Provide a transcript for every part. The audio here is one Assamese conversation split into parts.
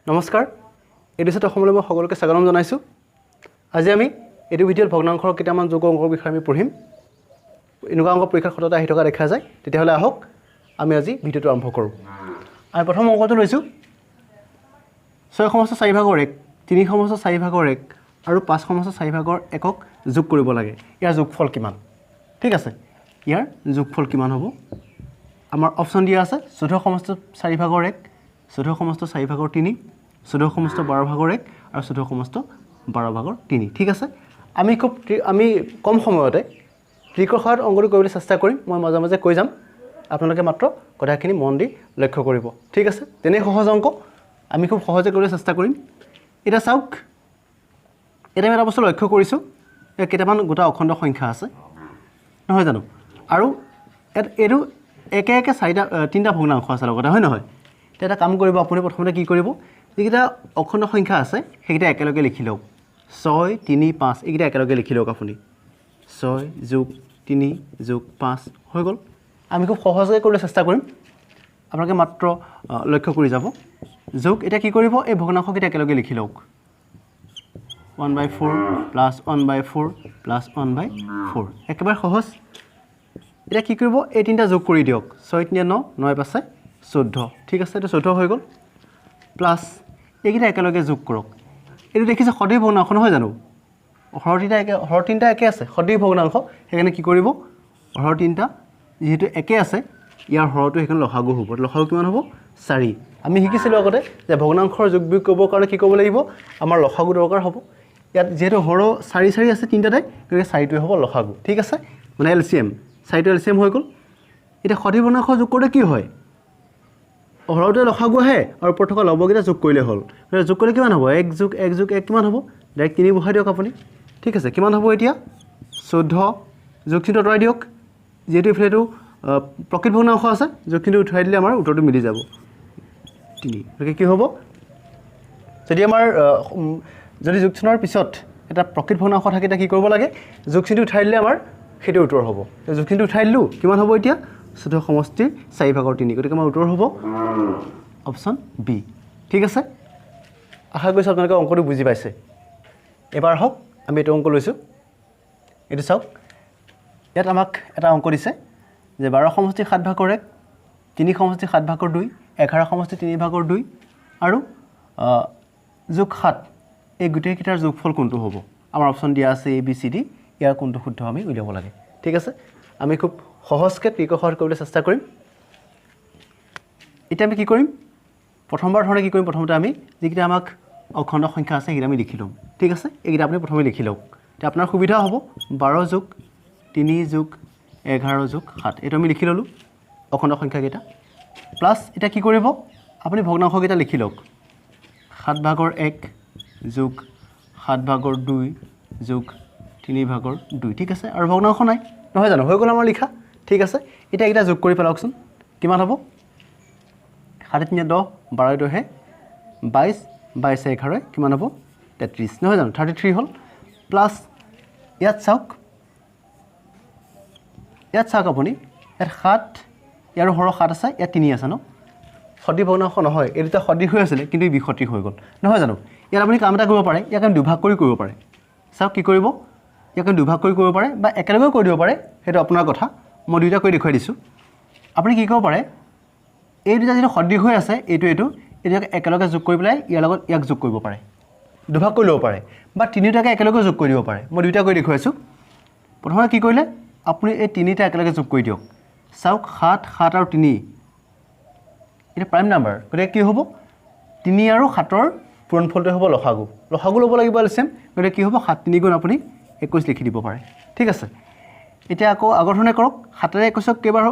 নমস্কাৰ, এইটো অসমলৈ মই সকলোকে স্বাগতম জনাইছোঁ। আজি আমি এইটো ভিডিঅ'ত ভগ্নাংশৰ কেইটামান যোগ অংকৰ বিষয়ে আমি পঢ়িম। এনেকুৱা অংক পৰীক্ষাত সততে আহি থকা দেখা যায়। তেতিয়াহ'লে আহক, আমি আজি ভিডিঅ'টো আৰম্ভ কৰোঁ। আমি প্ৰথম অংকটো লৈছোঁ, ছয় সমস্ত চাৰি ভাগৰ এক, তিনি সমস্ত চাৰি ভাগৰ এক আৰু পাঁচ সমস্ত চাৰি ভাগৰ একক যোগ কৰিব লাগে। ইয়াৰ যোগফল কিমান? ঠিক আছে, ইয়াৰ যোগফল কিমান হ'ব? আমাৰ অপশ্যন দিয়া আছে 14 সমস্ত চাৰি ভাগৰ এক, 14 সমস্ত চাৰি ভাগৰ তিনি, 14 সমস্ত 12 ভাগৰ এক আৰু 14 সমস্ত 12 ভাগৰ তিনি। ঠিক আছে, আমি কম সময়তে ট্ৰিকৰ সহায়ত অংকটো কৰিবলৈ চেষ্টা কৰিম। মই মাজে মাজে কৈ যাম, আপোনালোকে মাত্ৰ কথাখিনি মন দি লক্ষ্য কৰিব। ঠিক আছে, তেনেই সহজ অংক, আমি খুব সহজে কৰিবলৈ চেষ্টা কৰিম। এতিয়া চাওক, এতিয়া আমি এটা বস্তু লক্ষ্য কৰিছোঁ, ইয়াত কেইটামান গোটা অখণ্ড সংখ্যা আছে, নহয় জানো? আৰু ইয়াত এইটো একে একে চাৰিটা, তিনিটা ভগ্নাংশ আছে লগতে, হয় নহয়? এতিয়া এটা কাম কৰিব, আপুনি প্ৰথমতে কি কৰিব, যিকেইটা অখণ্ড সংখ্যা আছে সেইকেইটা একেলগে লিখি লওক। ছয়, তিনি, পাঁচ, এইকেইটা একেলগে লিখি লওক আপুনি। ছয় যোগ তিনি যোগ পাঁচ হৈ গ'ল। আমি খুব সহজে কৰিবলৈ চেষ্টা কৰিম, আপোনালোকে মাত্ৰ লক্ষ্য কৰি যাব। যোগ, এতিয়া কি কৰিব, এই ভগ্নাংশকেইটা একেলগে লিখি লওক। One by four plus one by four plus one by four, একেবাৰে সহজ। এতিয়া কি কৰিব, এই তিনিটা যোগ কৰি দিয়ক। ছয় তিনি ন, নয় পাঁচে 14। ঠিক আছে, এইটো 14 হৈ গ'ল। প্লাছ এইকেইটা একেলগে যোগ কৰক। এইটো দেখিছে সদৃশ ভগ্নাংশ, নহয় জানো? হৰ তিনিটা একে, হৰ তিনিটা একে আছে, সদৃশ ভগ্নাংশ। সেইকাৰণে কি কৰিব, হৰ তিনিটা যিহেতু একে আছে, ইয়াৰ হৰটো সেইকাৰণে লসাগু হ'ব। লসাগু কিমান হ'ব? চাৰি। আমি শিকিছিলোঁ আগতে যে ভগ্নাংশৰ যোগ বিয়োগ কৰিবৰ কাৰণে কি কৰিব লাগিব, আমাৰ লসাগু দৰকাৰ হ'ব। ইয়াত যিহেতু হৰ চাৰি চাৰি আছে তিনিটাতে, গতিকে চাৰিটোৱে হ'ব লসাগু। ঠিক আছে, মানে এল চি এম, চাৰিটো এল চি এম হৈ গ'ল। এতিয়া সদৃশ ভগ্নাংশ যোগ কৰোঁতে কি হয়, হৰটোৱে লসাগু আহে আৰু ওপৰত থকা লবকেইটা যোগ কৰিলে হ'ল। গতিকে যোগ কৰিলে কিমান হ'ব? এক যোগ এক যোগ এক কিমান হ'ব? ডাইৰেক্ট তিনি বহাই দিয়ক আপুনি। ঠিক আছে, কিমান হ'ব এতিয়া? 14। যোগ চিহ্নটো আঁতৰাই দিয়ক, যিহেতু এইফালে এইটো প্ৰকৃত ভগ্নাংশ আছে, যোগ চিহ্নটো উঠাই দিলে আমাৰ উত্তৰটো মিলি যাব, তিনি। গতিকে কি হ'ব, যদি আমাৰ যদি যোগ চিহ্নৰ পিছত এটা প্ৰকৃত ভগ্নাংশ থাকে, তেতিয়া কি কৰিব লাগে? যোগ চিহ্নটো উঠাই দিলে আমাৰ সেইটো উত্তৰ হ'ব। যোগ চিহ্নটো উঠাই দিলোঁ, কিমান হ'ব এতিয়া? 14 সমষ্টিৰ চাৰি ভাগৰ তিনি। গতিকে আমাৰ উত্তৰ হ'ব অপশ্যন বি। ঠিক আছে, আশা কৰিছোঁ আপোনালোকে অংকটো বুজি পাইছে। এবাৰ আহক, আমি এইটো অংক লৈছোঁ। এইটো চাওক, ইয়াত আমাক এটা অংক দিছে যে 12 সমষ্টি সাত ভাগৰ এক, তিনি সমষ্টি সাত ভাগৰ দুই, 11 সমষ্টি তিনি ভাগৰ দুই আৰু যোগ সাত, এই গোটেইকেইটাৰ যোগফল কোনটো হ'ব? আমাৰ অপশ্যন দিয়া আছে এ, বি, চি, ডি। ইয়াৰ কোনটো শুদ্ধ আমি উলিয়াব লাগে। ঠিক আছে, আমি খুব সহজকৈ ট্ৰিকৰ সহায়ত কৰিবলৈ চেষ্টা কৰিম। এতিয়া আমি কি কৰিম, প্ৰথমবাৰ ধৰণে কি কৰিম, প্ৰথমতে আমি যিকেইটা আমাক অখণ্ড সংখ্যা আছে সেইকেইটা আমি লিখি ল'ম। ঠিক আছে, এইকেইটা আপুনি প্ৰথমে লিখি লওক, এতিয়া আপোনাৰ সুবিধা হ'ব। 12 যোগ তিনি যোগ 11 যোগ সাত, এইটো আমি লিখি ল'লোঁ অখণ্ড সংখ্যাকেইটা। প্লাছ এতিয়া কি কৰিব, আপুনি ভগ্নাংশকেইটা লিখি লওক। সাত ভাগৰ এক যোগ সাত ভাগৰ দুই যোগ তিনি ভাগৰ দুই। ঠিক আছে, আৰু ভগ্নাংশ নাই, নহয় জানো? হৈ গ'ল আমাৰ লিখা। ঠিক আছে, এতিয়া এইকেইটা যোগ কৰি পেলাওকচোন, কিমান হ'ব? সাত তিনি দহ, বাৰ দহে 22, 22 11 কিমান হ'ব? 33, নহয় জানো? 33 হ'ল। প্লাছ ইয়াত চাওক, ইয়াত চাওক আপুনি, ইয়াত সাত, ইয়াৰো হৰ সাত আছে, ইয়াত তিনি আছে ন? সদৃশ ভগ্নাংশ নহয়, এই দুটা সদৃশ হৈ আছিলে কিন্তু ই বিসদৃশ হৈ গ'ল, নহয় জানো? ইয়াত আপুনি কাম এটা কৰিব পাৰে, ইয়াক আমি দুভাগ কৰি কৰিব পাৰে। চাওক কি কৰিব, ইয়াক আমি দুভাগ কৰি কৰিব পাৰে বা একেলগেও কৰি দিব পাৰে, সেইটো আপোনাৰ কথা। মই দুইটা কৰি দেখুৱাই দিছোঁ। আপুনি কি কৰিব পাৰে, এই দুটা যিটো সদৃশ হৈ আছে, এইটো এইটো, এইটো একেলগে যোগ কৰি পেলাই ইয়াৰ লগত ইয়াক যোগ কৰিব পাৰে, দুভাগ কৰি ল'ব পাৰে বা তিনিওটাকে একেলগে যোগ কৰি দিব পাৰে। মই দুইটা কৰি দেখুৱাইছোঁ। প্ৰথমতে কি কৰিলে, আপুনি এই তিনিটা একেলগে যোগ কৰি দিয়ক। চাওক, সাত, সাত আৰু তিনি, এইটো প্ৰাইম নাম্বাৰ, গতিকে কি হ'ব? তিনি আৰু সাতৰ পূৰণফলটোৱে হ'ব লসাগু। লসাগু ল'ব লাগিব এলচিএম, গতিকে কি হ'ব? সাত তিনি গুণ আপুনি 21 লিখি দিব পাৰে। ঠিক আছে, এতিয়া আকৌ আগৰ ধৰণে কৰক। সাতেৰে 21ক কেইবাৰ,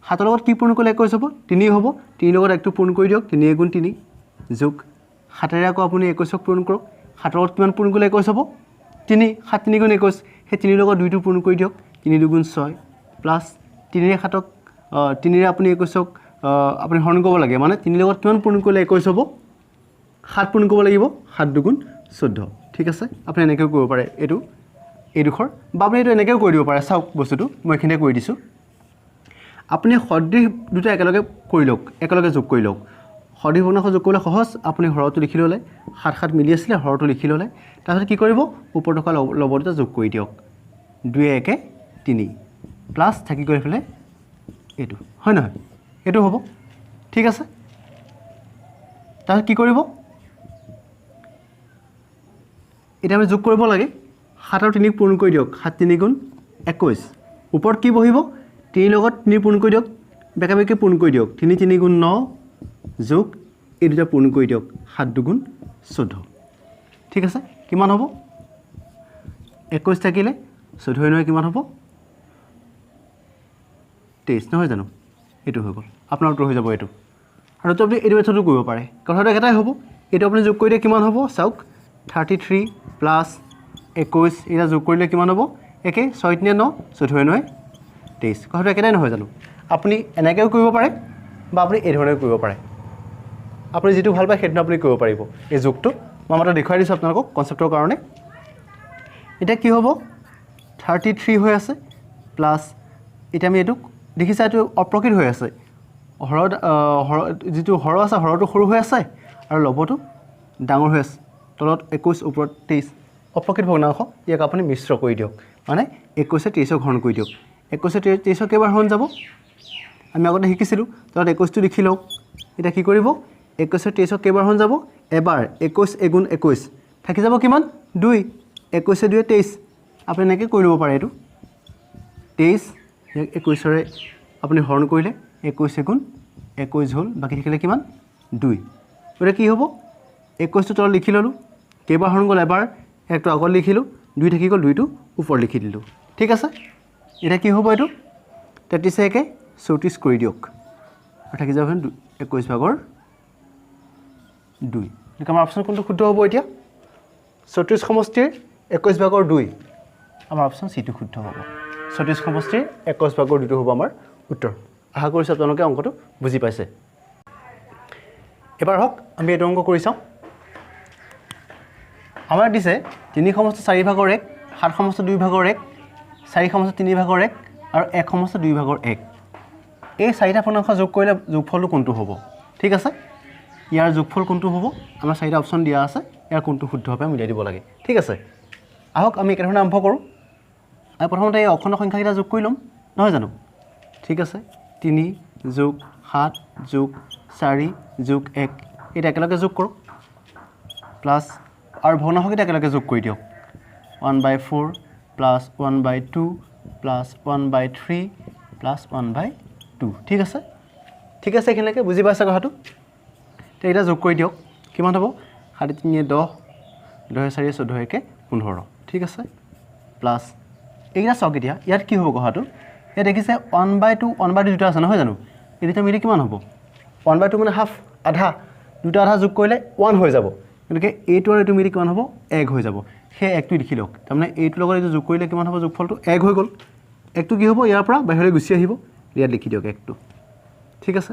সাতৰ লগত কি পূৰণ কৰিলে 21 হ'ব? তিনি হ'ব। তিনিৰ লগত একটো পূৰণ কৰি দিয়ক, তিনি এগুণ তিনি যোগ সাতেৰে আকৌ আপুনি 21ক পূৰণ কৰক। সাতৰ লগত কিমান পূৰণ কৰিলে 21 হ'ব? তিনি, সাত তিনি গুণ 21, সেই তিনিৰ লগত দুইটো পূৰণ কৰি দিয়ক, তিনি দুগুণ ছয় প্লাছ তিনিৰে সাতক, তিনিৰে আপুনি 21ক আপুনি হৰণ কৰিব লাগে, মানে তিনিৰ লগত কিমান পূৰণ কৰিলে 21 হ'ব? সাত পূৰণ কৰিব লাগিব, সাত দুগুণ 14। ঠিক আছে, আপুনি এনেকৈও কৰিব পাৰে এইটো এইডোখৰ, বা আপুনি এইটো এনেকৈও কৰি দিব পাৰে। চাওক বস্তুটো মই এইখিনিতে কৰি দিছোঁ। আপুনি সদৃশ দুটা একেলগে কৰি লওক, একেলগে যোগ কৰি লওক। সদৃশ ভগ্নাংশ যোগ কৰিবলৈ সহজ, আপুনি হৰটো লিখি ল'লে, 7 7 মিলি আছিলে হৰটো লিখি ল'লে, তাৰপিছত কি কৰিব, ওপৰত থকা লব দুটা যোগ কৰি দিয়ক, 2 1 3 প্লাছ থাকি গৈ পেলাই এইটো, হয় নহয়, এইটো হ'ব। ঠিক আছে, তাৰপিছত কি কৰিব, এতিয়া আমি যোগ কৰিব লাগে, 7 আৰু 3 পূৰণ কৰি দিয়ক, 7 3 গুণ 21, ওপৰত কি বহিব, 3 লগত 3 পূৰণ কৰি দিয়ক, বেকা বেকি পূৰণ কৰি দিয়ক, 3 3 গুণ 9 যোগ এই দুটা পূৰণ কৰি দিয়ক, 7 2 গুণ 14। ঠিক আছে, কিমান হ'ব, 21 থাকিলে 14 9 কিমান হ'ব, 23, নহয় জানো, এইটো হৈ গ'ল আপোনাৰ উত্তৰ হৈ যাব এইটো। আৰু তো আপুনি এইটো মেথডো কৰিব পাৰে, কথাটো একেটাই হ'ব, এইটো আপুনি যোগ কৰিলে কিমান হ'ব চাওক, 33 প্লাছ 21, এতিয়া যোগ কৰিলে কিমান হ'ব, একে 6 3 9 14 9 23, কথাটো একেটাই নহয় জানো। আপুনি এনেকৈও কৰিব পাৰে বা আপুনি এই ধৰণেও কৰিব পাৰে, আপুনি যিটো ভাল পায় সেইটো আপুনি কৰিব পাৰিব। এই যোগটো মই মাত্ৰ দেখুৱাই দিছোঁ আপোনালোকক কনচেপ্টৰ কাৰণে। এতিয়া কি হ'ব, 33 হৈ আছে প্লাছ এতিয়া আমি এইটোক দেখিছা এইটো অপ্ৰকৃত হৈ আছে, হৰ হৰ যিটো হৰ আছে হৰটো সৰু হৈ আছে আৰু লবটো ডাঙৰ হৈ আছে, তলত 21 ওপৰত 23, অপ্ৰকৃত ভগ্নাংশ, ইয়াক আপুনি মিশ্ৰ কৰি দিয়ক, মানে 21 23 হৰণ কৰি দিয়ক। 21 23 কেইবাৰ হৰণ যাব, আমি আগতে শিকিছিলোঁ, তলত 21টো লিখি লওক। এতিয়া কি কৰিব, 21 23 কেইবাৰ হৰণ যাব, এবাৰ 21 এগুণ 21 থাকি যাব কিমান, 2, 21 2 23, আপুনি এনেকৈ কৰি ল'ব পাৰে এইটো 23, ইয়াক 21ৰে আপুনি হৰণ কৰিলে 21 এগুণ 21 হ'ল, বাকী থাকিলে কিমান, 2। গতিকে কি হ'ব, 21টো তলত লিখি ল'লোঁ, কেইবাৰ হৰণ গ'ল এবাৰ, একটো আগত লিখিলোঁ, 2 থাকি গ'ল, 2টো ওপৰত লিখি দিলোঁ। ঠিক আছে, এতিয়া কি হ'ব, এইটো 33 1 34 কৰি দিয়ক আৰু থাকি যাব 21 ভাগৰ 2। গতিকে আমাৰ অপশ্যন কোনটো শুদ্ধ হ'ব এতিয়া, 34 সমষ্টিৰ 21 ভাগৰ 2, আমাৰ অপশ্যন চিটো শুদ্ধ হ'ব। 34 সমষ্টিৰ 21 ভাগৰ 2টো হ'ব আমাৰ উত্তৰ। আশা কৰিছোঁ আপোনালোকে অংকটো বুজি পাইছে। এবাৰ হওক আমি এইটো অংক কৰি চাওঁ। আমাৰ দিছে 3 সমষ্টি 4 ভাগৰ 1, 7 সমষ্টি 2 ভাগৰ 1, 4 সমষ্টি 3 ভাগৰ 1 আৰু 1 সমষ্টি 2 ভাগৰ 1। এই চাৰিটা ভগ্নাংশ যোগ কৰিলে যোগফলটো কোনটো হ'ব? ঠিক আছে, ইয়াৰ যোগফল কোনটো হ'ব, আমাৰ চাৰিটা অপশ্যন দিয়া আছে, ইয়াৰ কোনটো শুদ্ধভাৱে মিলাই দিব লাগে। ঠিক আছে, আহক আমি একেধৰণে আৰম্ভ কৰোঁ। আমি প্ৰথমতে এই অখণ্ড সংখ্যাকেইটা যোগ কৰি ল'ম, নহয় জানো? ঠিক আছে, 3 যোগ 7 যোগ 4 যোগ 1, এইটা একেলগে যোগ কৰোঁ, প্লাছ আৰু ভগ্নাংশকেইটা একেলগে যোগ কৰি দিয়ক, 1/4 প্লাছ 1/2 প্লাছ 1/3 প্লাছ 1/2। ঠিক আছে, ঠিক আছে, এইখিনিলৈকে বুজি পাইছে কথাটো? এতিয়া এইটা যোগ কৰি দিয়ক, কিমান হ'ব, 7 3 10, 10 4 14 1 15। ঠিক আছে, প্লাছ এইকেইটা চাওক এতিয়া ইয়াত কি হ'ব কথাটো, ইয়াত দেখিছে 1/2 1/2 দুটা আছে, নহয় জানো? এই দুটা মিলি কিমান হ'ব, 1/2 মানে হাফ, আধা, দুটা আধা যোগ কৰিলে 1 হৈ যাব। গতিকে এইটো আৰু এইটো মিলি কিমান হ'ব, 1 হৈ যাব। সেই 1টো লিখি লওক, তাৰমানে এইটোৰ লগত এইটো যোগ কৰিলে কিমান হ'ব, যোগফলটো 1 হৈ গ'ল। 1টো কি হ'ব, ইয়াৰ পৰা বাহিৰলৈ গুচি আহিব, ইয়াত লিখি দিয়ক 1টো। ঠিক আছে,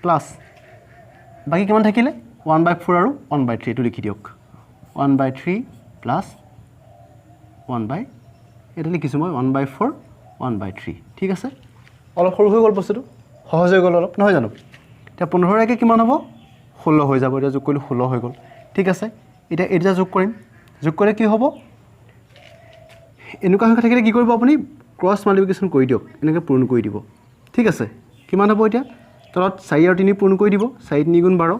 প্লাছ বাকী কিমান থাকিলে, 1/4 আৰু 1/3, এইটো লিখি দিয়ক, 1/3 প্লাছ 1 এটা লিখিছোঁ মই 1/4 1/3। ঠিক আছে, অলপ সৰু হৈ গ'ল বস্তুটো, সহজ হৈ গ'ল অলপ, নহয় জানো? এতিয়া 15 একে কিমান হ'ব, 16 হৈ যাব। এতিয়া যোগ কৰিলোঁ 16 হৈ গ'ল। ঠিক আছে, এতিয়া এই দুটা যোগ কৰিম, যোগ কৰিলে কি হ'ব, এনেকুৱা সংখ্যা থাকিলে কি কৰিব আপুনি, ক্ৰছ মাল্টিপ্লিকেশ্যন কৰি দিয়ক, এনেকৈ পূৰণ কৰি দিব। ঠিক আছে, কিমান হ'ব এতিয়া, তলত 4 আৰু 3 পূৰণ কৰি দিব, 4 3 গুণ 12,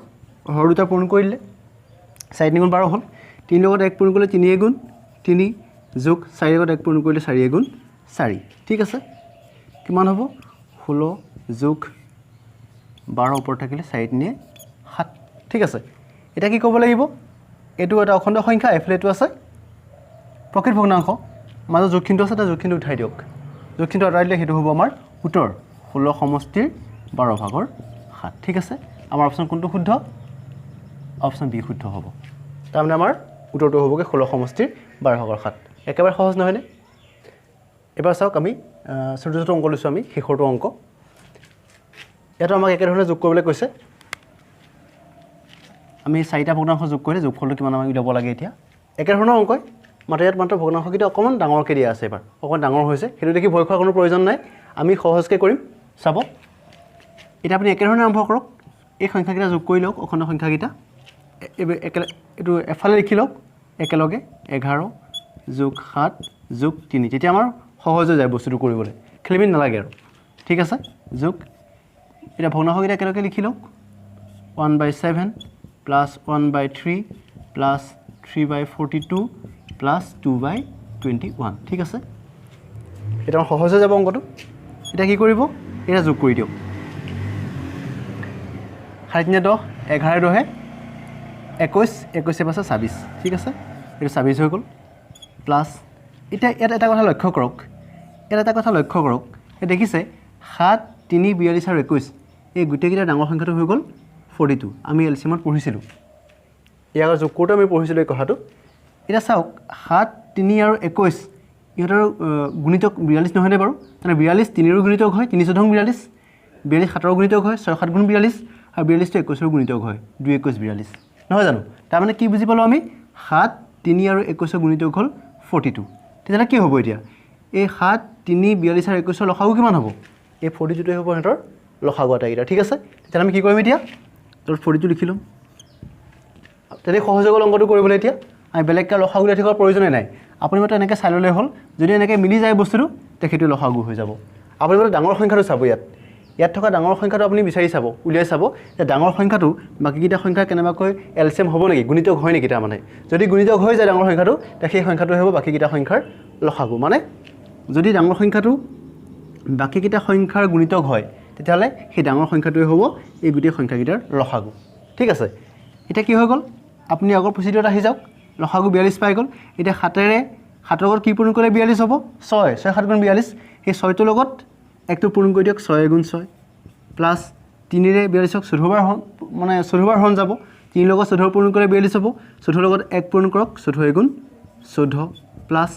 হৰ দুটা পূৰণ কৰি দিলে 4 3 গুণ 12 হ'ল, 3 লগত 1 পূৰণ কৰিলে 3 গুণ 3 যোগ 4 লগত 1 পূৰণ কৰিলে 4 গুণ 4। ঠিক আছে, কিমান হ'ব, 16 যোগ 12 ওপৰত থাকিলে 4 3 7। ঠিক আছে, এতিয়া কি ক'ব লাগিব, এইটো এটা অখণ্ড সংখ্যা, এইফালে এইটো আছে প্ৰকৃত ভগ্নাংশ, মাজত যোগচিহ্নটো আছে, তাৰ যোগচিহ্নটো উঠাই দিয়ক, যোগচিহ্নটো আঁতৰাই দিলে সেইটো হ'ব আমাৰ উত্তৰ, 16 সমষ্টিৰ 12 ভাগৰ 7। ঠিক আছে, আমাৰ অপশ্যন কোনটো শুদ্ধ, অপশ্যন বি শুদ্ধ হ'ব। তাৰমানে আমাৰ উত্তৰটো হ'বগৈ 16 সমষ্টিৰ 12 ভাগৰ 7। একেবাৰে সহজ নহয়নে? এবাৰ চাওক আমি চতুৰ্থ অংক লৈছোঁ, আমি শেষৰটো অংক। ইয়াতো আমাক একেধৰণে যোগ কৰিবলৈ কৈছে, আমি চাৰিটা ভগ্নাংশ যোগ কৰিলে যোগফলটো কিমান আমাক উলিয়াব লাগে। এতিয়া একেধৰণৰ অংকই, মাত্ৰ ইয়াত মাত্ৰ ভগ্নাংশকেইটা অকণমান ডাঙৰকৈ দিয়া আছে, এইবাৰ অকণমান ডাঙৰ হৈছে, সেইটো দেখি ভয় খোৱাৰ কোনো প্ৰয়োজন নাই, আমি সহজকৈ কৰিম। চাব, এতিয়া আপুনি একেধৰণে আৰম্ভ কৰক, এই সংখ্যাকেইটা যোগ কৰি লওক, অখণ্ড সংখ্যাকেইটা এইটো এফালে লিখি লওক একেলগে, 11 যোগ 7 যোগ 3, তেতিয়া আমাৰ সহজ হৈ যায় বস্তুটো কৰিবলৈ, খেলিমেলি নালাগে আৰু। ঠিক আছে, যোগ এতিয়া ভগ্নাংশকেইটা একেলগে লিখি লওক, 1/7 প্লাছ 1/3 প্লাছ 3/42 প্লাছ 2/21। ঠিক আছে, এতিয়া আমাৰ সহজ হৈ যাব অংকটো। এতিয়া কি কৰিব, এতিয়া যোগ কৰি দিয়ক, 7 3 10, 11 10 21, 21 5 26। ঠিক আছে, এইটো 26 হৈ গ'ল। প্লাছ এতিয়া ইয়াত এটা কথা লক্ষ্য কৰক, ইয়াত এটা কথা লক্ষ্য কৰক, এই দেখিছে 7 3 42 আৰু 21, এই গোটেইকেইটা ডাঙৰ সংখ্যাটো হৈ গ'ল 42। আমি এল চি এমত পঢ়িছিলোঁ, ইয়াৰ যোগ কৰোঁতে আমি পঢ়িছিলোঁ এই কথাটো। এতিয়া চাওক 7 3 আৰু 21 ইহঁতৰ গুণিতক 42 নহয়নে বাৰু? মানে 42 3ৰো গুণিতক হয়, 3 14 42, 42 7ৰ গুণিতক হয়, 6 7 গুণ 42, আৰু 42টো 21ৰ গুণিতক হয়, 2 21 42, নহয় জানো? তাৰমানে কি বুজি পালোঁ আমি, 7 3 আৰু 21ৰ গুণিতক হ'ল 42। তেতিয়াহ'লে কি হ'ব এতিয়া, এই 7 3 42 আৰু 21ৰ লসাগু কিমান হ'ব? এই 42টোৱে হ'ব সিহঁতৰ লসাগু আটাইকেইটা। ঠিক আছে, তেতিয়াহ'লে আমি কি কৰিম এতিয়া, তলত 42 লিখি ল'ম। তেনেকৈ সহজ হৈ গ'ল অংকটো কৰিবলৈ। এতিয়া আমি বেলেগকৈ লসাগু উলিয়াই থকাৰ প্ৰয়োজনেই নাই, আপুনি মাত্ৰ এনেকৈ চাই ল'লেই হ'ল। যদি এনেকৈ মিলি যায় বস্তুটো, তেতিয়া সেইটো লসাগু হৈ যাব। আপুনি মাত্ৰ ডাঙৰ সংখ্যাটো চাব, ইয়াত থকা ডাঙৰ সংখ্যাটো আপুনি বিচাৰি চাব, উলিয়াই চাব যে ডাঙৰ সংখ্যাটো বাকীকেইটা সংখ্যা কেনেবাকৈ এল চি এম হ'ব নেকি, গুণিতক হয় নেকি। তাৰমানে যদি গুণিতক হৈ যায় ডাঙৰ সংখ্যাটো, তেতিয়া সেই সংখ্যাটোৱে হ'ব বাকীকেইটা সংখ্যাৰ লসাগু। মানে যদি ডাঙৰ সংখ্যাটো বাকীকেইটা সংখ্যাৰ গুণিতক হয়, তেতিয়াহ'লে সেই ডাঙৰ সংখ্যাটোৱে হ'ব এই গোটেই সংখ্যাকেইটাৰ লসাগু। ঠিক আছে, এতিয়া কি হৈ গ'ল, আপুনি আগৰ প্ৰচিডিউৰত আহি যাওক, লসাগু 42 পাই গ'ল। এতিয়া 7ৰে 7ৰ লগত কি পূৰণ কৰিলে 42 হ'ব, 6, 6 7 গুণ 42, সেই 6টোৰ লগত 1টো পূৰণ কৰি দিয়ক, 6 গুণ 6 প্লাছ 3ৰে 42ক 14 বাৰ হৰণ, মানে 14 বাৰ হৰণ যাব, 3ৰ লগত 14 পূৰণ কৰিলে 42 হ'ব, 14ৰ লগত 1 পূৰণ কৰক, 14 গুণ 14 প্লাছ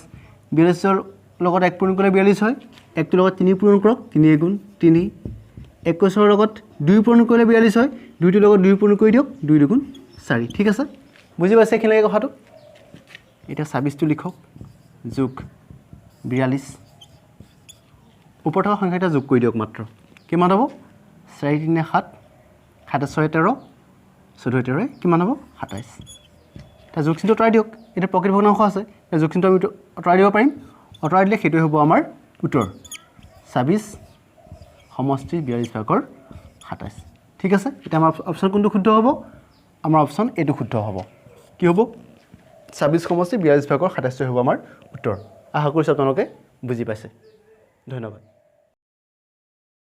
42ৰ লগত 1 পূৰণ কৰিলে 42 হয়, 1টোৰ লগত 3 পূৰণ কৰক, 3 গুণ 3, 21ৰ লগত 2 পূৰণ কৰিলে 42 হয়, 2টোৰ লগত 2 পূৰণ কৰি দিয়ক, 2 দুগুণ 4। ঠিক আছে, বুজি পাইছে এইখিনিলৈকে কথাটো? এতিয়া 26টো লিখক, যোগ 42, ওপৰত থকা সংখ্যাকেইটা যোগ কৰি দিয়ক মাত্ৰ, কিমান হ'ব, 4 3 7, 7 6 13, 14 13 কিমান হ'ব, 27। এতিয়া যোগ চিনটো আঁতৰাই দিয়ক, এতিয়া প্ৰকৃত ভগ্নাংশ আছে, এতিয়া যোগ চিনটো আমি আঁতৰাই দিব পাৰিম, আঁতৰাই দিলে সেইটোৱে হ'ব আমাৰ উত্তৰ, 26 সমষ্টি 42 ভাগৰ 27। ঠিক আছে, এতিয়া আমাৰ অপশ্যন কোনটো শুদ্ধ হ'ব, আমাৰ অপশ্যন এইটো শুদ্ধ হ'ব। কি হ'ব, 26 সমষ্টি 42 ভাগৰ 27 হ'ব আমাৰ উত্তৰ। আশা কৰিছোঁ আপোনালোকে বুজি পাইছে। ধন্যবাদ।